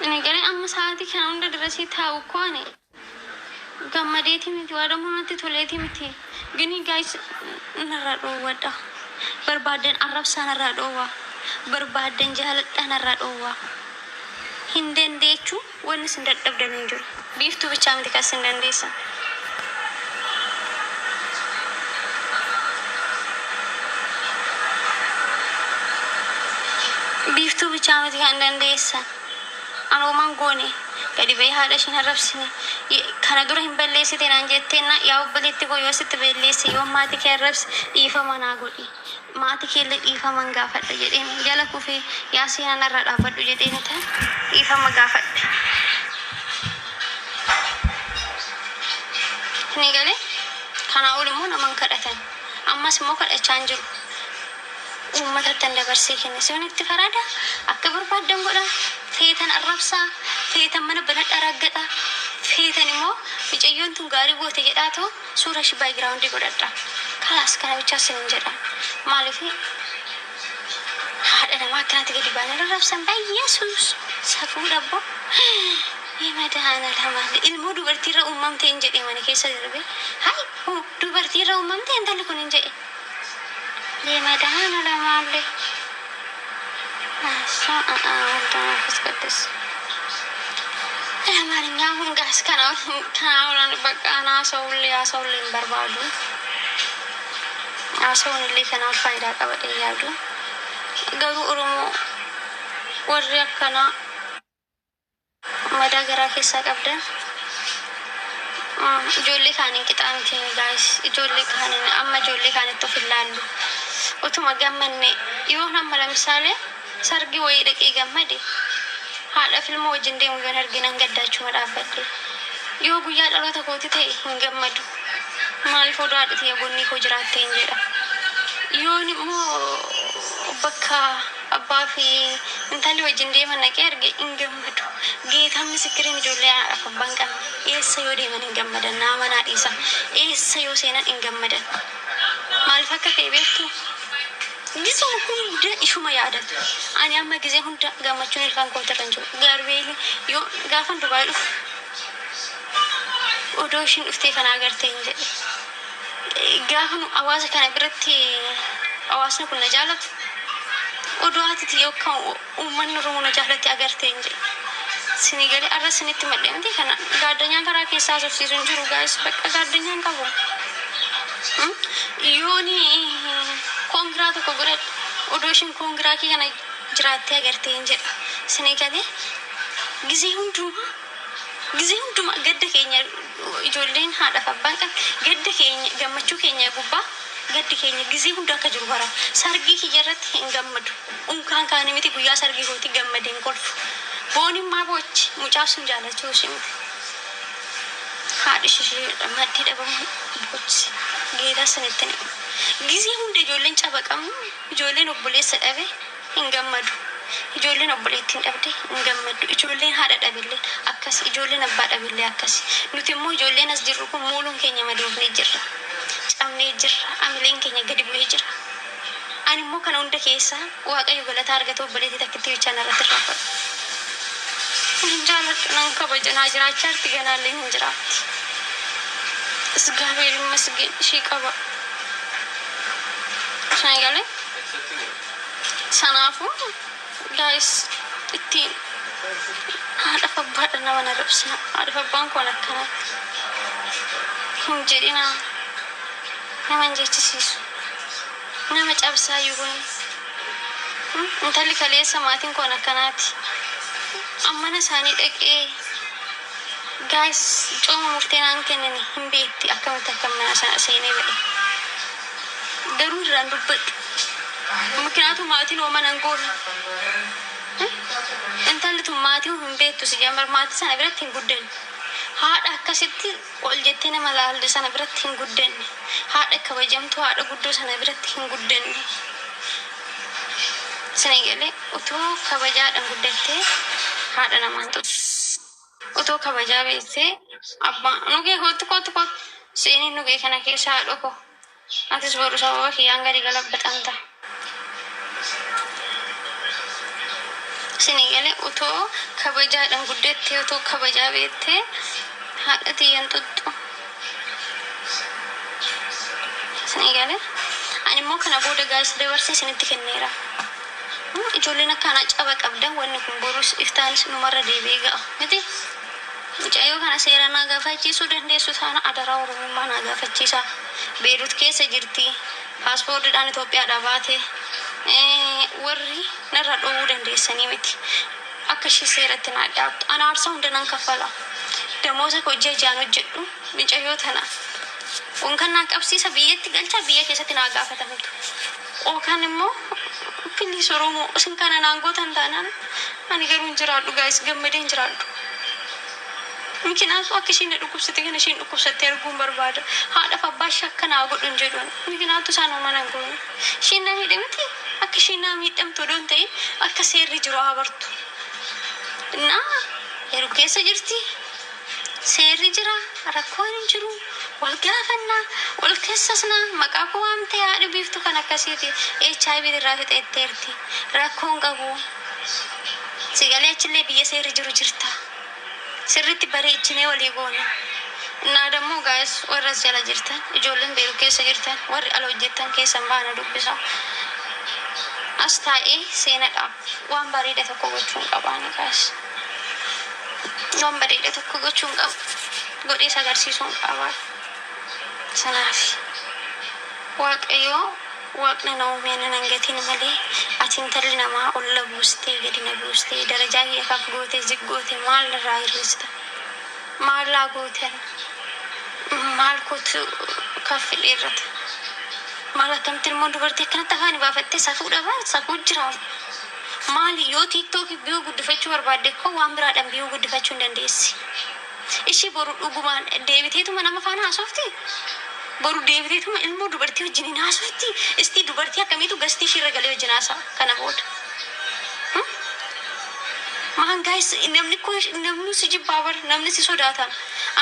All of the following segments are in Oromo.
Inni galee amma sa'aatii kana hunda dirasii taa'u koo ani gammadeeti miti, waa dammoo natti toleeti miti. Gini guys, narraa dhoowwadha. Barbaaddan arrabsaa, narraa dhoowwa. Barbaaddan jaaladhaa, narraa dhoowwa. Hin dandeechu, wanni isin dadhabdan hin jiru. Biiftuu bichaa miti kan isin dandeessan. Biiftuu bichaa miti kan dandeessan. Anooman goone gadi ba'ee haadha ishiin arrabsine. Kana dura hin balleessite naan jetteenna, yaa obboleetti koo, yoo sitti balleesse, yoo maatii kee arrabse, dhiifama naa godhi. Maatii keellee dhiifaman gaafadha jedheen jala kufee, yaa seenaa narraa dhaabbadhu jedheen tan dhiifama gaafadhe. Ni galee kanaa ol immoo naman kadhatan. Ammas immoo kadhachaa hin jiru. Uummatattan dabarsee kenne. Isin itti farada, akka barbaaddan godha, feetan arrabsaa, feetan mana banadhaa raggadha, feetan immoo micayyoon tun gaarii goote jedhaatu suura ishii background godhadha. Kalaas, kana bichaa isinin jedha. Maaliif haadha namaa akkanatti gadi baanii arrabsan? Baay'eesus safuu dhabbo. Madaana ilmoo dubartiirra uumamte hin jedhe mana keessa darbe. Hay, dubartiirra uumamte intalli kun hin jedhe. የመድኃኔዓለም አለ ወልድ መንፈስ ቅዱስ። ለማንኛውም guys, kana bakka haasa'ullee haasa'ullee hin barbaadu. Haasa'uun illee kanaaf faayidaa qaba yaadu. Garuu Oromoo warri akkanaa madaa garaa keessaa qabdan, ijoollee kaaniin qixaa miti, guys. Ijoollee kaaniin amma ijoollee kaanitti of ilaallu. Utuma gammanne yoo amma lamsaalee sargii wayii dhaqee gammade, haadha filma wajjin deemu yoon arginan gaddaachuma dhaabbadhe. Yoo guyyaa dhaloota kooti ta'e hin gammadu. Maaliif? Odoo haadha tiyya gonnii koo jiraatte hin jedha. Yoon immoo bakka abbaa fi intalli wajjin deeman dhaqee arge hin gammadu. Geetaan misikiriin ijoollee haadhaaf abbaan qabne eessa yoo deeman hin gammadan, naa manaa dhiisa. Eessa yoo seenan hin gammadan. Maaliif akka ta'e beektu? Gisuma hunda ishuma yaadatu. Ani amma gisee hunda gammachuun ilkaan kootirra hin jiru. Garbeeli yoo gaafan Dubaay dhufu odoo ishiin dhuftee kana agartee hin jedhe. Gaafa nu hawaasa kana biratti hawaasni kun na jaalatu, odoo haati yookaan uummanni Oromoo na jaalatti agartee hin jedhe. Sini galee arra sinitti madde miti, kana gaaddanyaan karaa keessaa haasofsiisu hin jiru, guys, bakka gaaddanyaan qabu. Yooni congra tokko godhadhe, odoo ishiin congra kee kana jiraattee agartee hin jedha. Sini galee gizee hundumaa, gizee hundumaa gadda keenya, ijoolleen haadhaaf abbaan qabne, gadda keenya, gammachuu keenya gubbaa gaddi keenya gizee hunda akka jiru bara. Sargii kiyya irratti hin gammadu. Unkaan kaanii miti, guyyaa sargii kooti gammadee hin kolfu. Booniin maa boochi? Mucaa sun jaalachuu ishee miti. Haadhi ishee maddii dhabamu boochi. Geetaa sanitti ni. Gizee hunda ijoolleen caba qabnu, ijoolleen obboleessa dhabe hin gammadu. Ijoolleen obboleettiin dhabde hin gammaddu. Ijoolleen haadha dhabillee akkas, ijoolleen abbaa dhabillee akkas. Nuti immoo ijoolleen as jirru kun muuluun keenya madoofnee jirra. Cabnee jirra. Amileen keenya gadi bu'ee jira. Ani immoo kana hunda keessaa Waaqayyo galataa argatu, obboleettii takkitti bichaan irratti irraanfadhu. Nan jaaladha, nan kabaja, naa jiraachaa jirti, ganaallee hin jiraatti. እግዚአብሔር ይመስገን ishii qaba. Sana galee sanaafuu guys, ittiin haadhaaf abbaadha nama na rabsina. Haadhaaf abbaan koon akkanatti hin jedhina, nama hin jechisiisu. Nama cabsaayyuu kun. Intalli kaleessa maatiin koon akkanaati. Ammana isaanii dhaqee, guys, cooma murtee naan kennine hin beekti akkamitti akka mana sana seenee ba'e. Garuu irraan dubbadhu. ምክንያቱም maatiin hoo mana hin goone. Intalli tun maatii hin beektu, si jambar maatii sana biratti hin guddanne. Haadha akkasitti ol jettee nama laallu sana biratti hin guddanne. Haadha kabajamtuu, haadha guddoo sana biratti hin guddanne. Sana galee utoo kabajaadhaan guddattee haadha namaan ta'u. Utoo kabajaa beektee abbaa nugee kootu kootu kootu seenii nugee kana keessa haadha koo. Atis boru sababa kiyyaan gadi galabbaxamta. Isinii galee otoo kabajaadhaan guddattee otoo kabajaa beektee haadha tiyyan xuxxu. Isinii galee ani immoo kana booda guys dabarsee isinitti kenneera. Ijoolleen akkanaa caba qabda, wanni kun borus iftaanis numarra deebi'ee ga'a miti. Mucayyoo kana seera naa gaafachiisuu dandeessu taana adaraa Oromummaa naa gaafachiisa. Beerut keessa jirti. Paaspoortiidhaan Itoophiyaadhaa baate. Warri narraa dhoowwuu dandeessanii miti. Akka ishee seeratti naa dhiyaattu. Ana aarsaa hunda nan kaffala. Damooza koo ji'a ji'aan hojjedhu mucayyoo tana. Yookaan naa qabsiisa, biyyatti galcha, biyya keessatti naa gaafatamtu. Yookaan immoo please Oromoo, isin kana naan gootan taanaan ani garuu hin jiraadhu, guys, gammadee hin jiraadhu. Mikinaatu akka isheen na dhukkubsate kana isheen dhukkubsattee arguun barbaada. Haadhaaf abbaa ishee akka naa godhu hin jedhu. Mikinaatu isaan uuman hin goone. Isheen na miidhe miti, akka isheen naa miidhamtu odoo hin ta'in akka seerri jiru haa bartu. Naa yeroo keessa jirti. Seerri jira, rakkoon hin jiru. Wal gaafannaa, wal keessasnaa, maqaa koo waamtee haadhi biiftu kan akkasiiti. HIV irraa fixeetteerti. Rakkoon qabu. Sigalee achillee biyya seerri jiru jirta. Sirriitti bareechinee walii goona. Innaa dammoo guys, warra as jala jirtan, ijoolleen Beerut keessa jirtan, warri ala hojjettan keessan baana dubbisa. As taa'ee seenadhaaf waan bareeda tokko gochuun qabaani, guys. Waan bareeda tokko gochuun qaba. Godhees agarsiisuun qaba. Sanaaf Waaqayyoo, Waaqni na uumee nan hangatiin malee ati intalli namaa olla buustee gadi na buustee darajaa kiyya kaf goote zig goote maal irraa hir'ista? Maal laa gooten? Maal kootu kaf dheerrata? Maal, akkamitti ilmoon dubartii akkanatti afaan baafattee? Safuu dhabaa, safuu jira. Maali, yoo TikTokii view guddifachuu barbaadde koo waan biraadhaan view guddifachuu hin dandeessi. Ishii boru dhugumaan deebiteetuma nama faana haasofti? Boru deebiteetuma ilmoo dubartii wajjin hin haasofti? Istii dubartii akkamiitu gastii ishiirra galee wajjin haasa'a kana booda? Maan guys, namni koo, namni si jibbaa bar, namni si sodaata.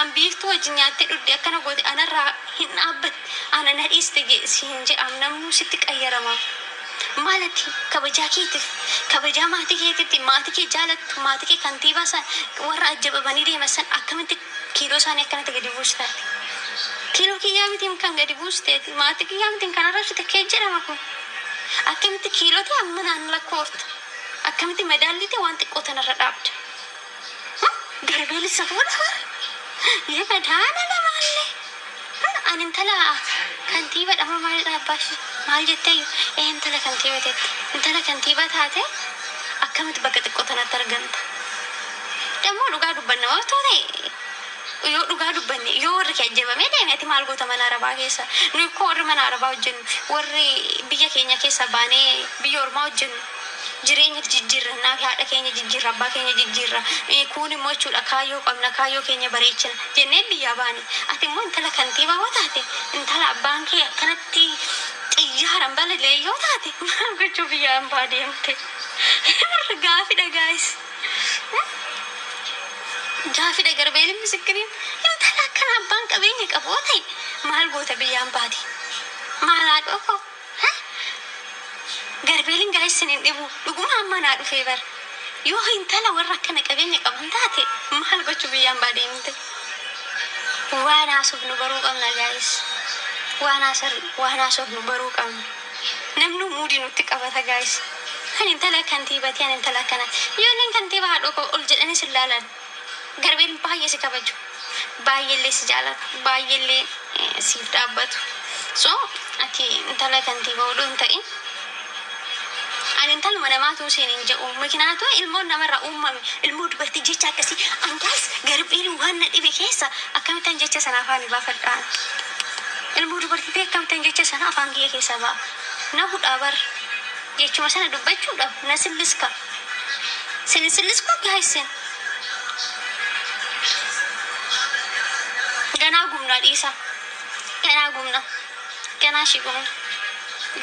An biiftuu wajjin nyaattee dhugde akkana goote, anarraa hin dhaabbatte, ana na dhiiste si hin jedham, namni sitti qayyarama. Maalati kabajaa keetiif, kabajaa maatii keetitti, maatii kee jaalattu, maatii kee kantiibaa san warra ajjababanii deeman san akkamitti kiiloo isaanii akkanatti gadi buustaati? Kiiloo kiyyaa mitiin kan gadi buusteeti, maatii kiyyaa mitiin kan arrabsite kee jedhama kun. Akkamitti kiiloo amma naan lakkoofta? Akkamitti madaallite waan xiqqoo tanarra dhaabda? Garbeeli safuudha. Yabadaana lamaallee. Ani intala kantiibaadha moo maalidha abbaashi? Maal jetteeyyu? Ee, intala kantiiba teette. Intala kantiibaa taate akkamitti bakka xiqqoo tanatti argamta? Dammoo dhugaa dubbanna yoo ta'e, yoo dhugaa dubbanne, yoo warri kee ajjabamee deeme ati maal goota mana arabaa keessa? Nuyi koo warri mana arabaa hojjennu, warri biyya keenya keessa baanee biyya ormaa hojjennu, jireenya jijjiirrannaa fi haadha keenya jijjiirra, abbaa keenya jijjiirra, kun immoo jechuudha kaayyoo qabna, kaayyoo keenya bareechina jennee biyyaa baane. Ati immoo intala kantiibaa yoo taate, intala abbaan kee akkanatti xiyyaaraan balalee yoo taate, maal gochuu biyya hambaa deemte? Gaafidha, guys, gaafidha. Garbeelin misikiriin intala akkana abbaan qabeenya qabu yoo ta'e maal goota biyyaan baate? Maal haadhoo koo? Garbeelin, guys, sin hin dhibu, dhuguma amma naa dhufee bara. Yoo intala warra akkana qabeenya qaban taate maal gochuu biyyaan baa deemte? Waan haasofnu baruu qabna, guys. Waan haasofnu baruu qabna. Namni muudii nutti qabata, guys. Ani intala kantiibaati, ani intala akkanaati. Ijoolleen kantiibaa haadhoo koo ol jedhanii si ilaalan. Garbeen baay'ee si kabaju. Baay'eellee si jaalatu. Baay'eellee siif dhaabbatu. So ati intala kantiibaa odoo hin ta'in ani intaluma namaatu siin hin jedhu. Mikinaatu ilmoon namarraa uumame ilmoo dubartii jecha akkasii an guys, garbeen waan na dhibe keessa akkamittan jecha sana afaan baafadhaan? Ilmoo dubartii ta'e akkamittan jecha sana afaan kiyya keessa ba'a? Na hudhaa bar, jechuma sana dubbachuudhaaf na silliska. Sin sillisku, guys. Ganaa gubnaa dhiisa. Ganaa gubna. Ganaa ishii gubna.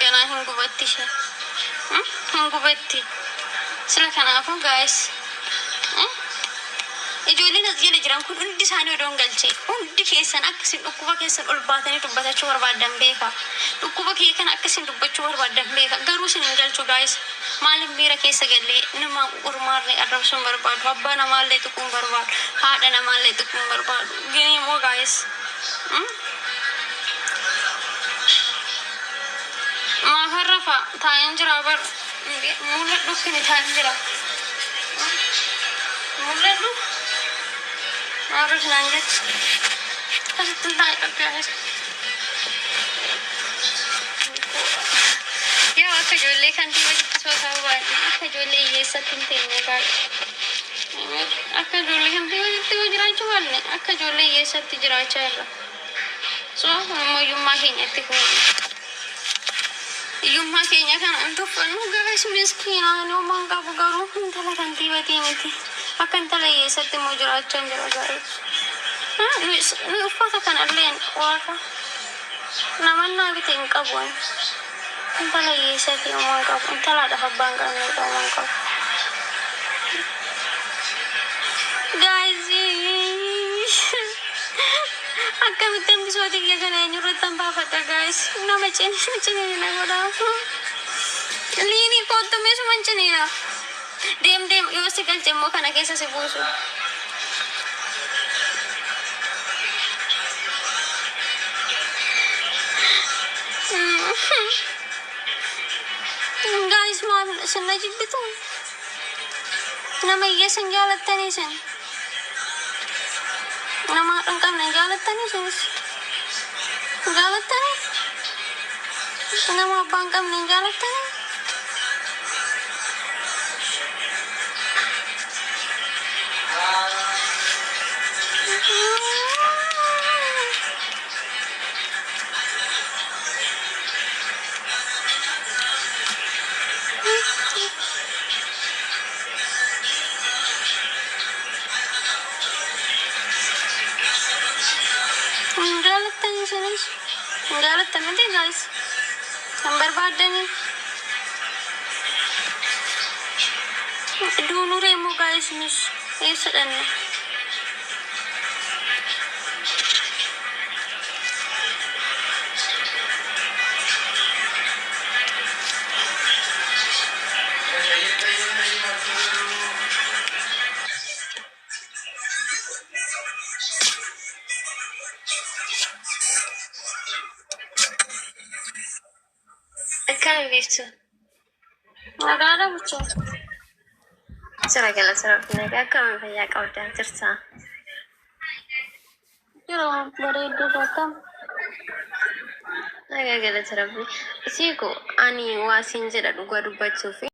Ganaa hin gubatti ishee. Hin gubatti. Sila kanaafuu, guys. Ijoolleen as jala jiran kun hundi isaanii odoon galchee hundi keessan akka isin dhukkuba keessan ol baatanii dubbatachuu barbaaddan beeka. Dhukkuba kee kana akka isin dubbachuu barbaaddan beeka. Garuu isin hin galchu guys. Maaliif miira keessa gallee nama ormaallee arrabsuu hin barbaadu. Abbaa namaallee tuquu hin barbaadu. Haadha namaallee tuquu hin barbaadu. Gini immoo guys. Maafan rafa taa'een jira bar. Mul'adhu kini taa'een jira. Mul'adhu. Maarrif naan jetti. Asitti hin taa'e guys. Yaa akka ijoollee kantiiba guddisoo ta'uu baadhe akka ijoollee hiyyeessatti hin teenye gaadha. Akka ijoollee kantiiba guddisoo jiraachuu baanne akka ijoollee hiyyeessatti jiraachaa jirra. So immoo hiyyummaa keenya itti fuudhu. Hiyyummaa keenya kana hin tuffannu guys. Miskiina uumaan qabu garuu intala kantiibatii miti. Akka intala hiyyeessatti immoo jiraachaa hin jira guys. Nu uffata kanallee waaqa namannaa bite hin qabu ani. Intala hiyyeessatti uumaan qabu. Intalaadhaaf abbaan qabnedha uumaan qabu. Guys, akkamitti hambisoo kiyya kana eenyurratti hambaafadha guys? Nama ciniina ciniina godhaa. Liinii koottu meesuma ciniina. Deem deem, yoo si galche immoo kana keessa si buusu. Guys, maal isin na jibbitu? Nama hiyyeessa hin jaalattanii isin? Nama haadha hin qabne hin jaalattanii isinis? Hin jaalattanii? Nama abbaa hin qabne hin jaalattanii? Hin jaalattanii isinis? Hin jaalattan miti guys? Hin barbaaddanii? Duunuree immoo guys, nus eessa dhanna? Akkami beektu? Nagaadha buchoo. Sira galata Rabbi, nagaa. Akkami, fayyaa qabdaa jirtaa? Jira, bareedduu akkam? Nagaa, galata Rabbi. Isiiku ani waa siin jedha dhugaa dubbachuufi.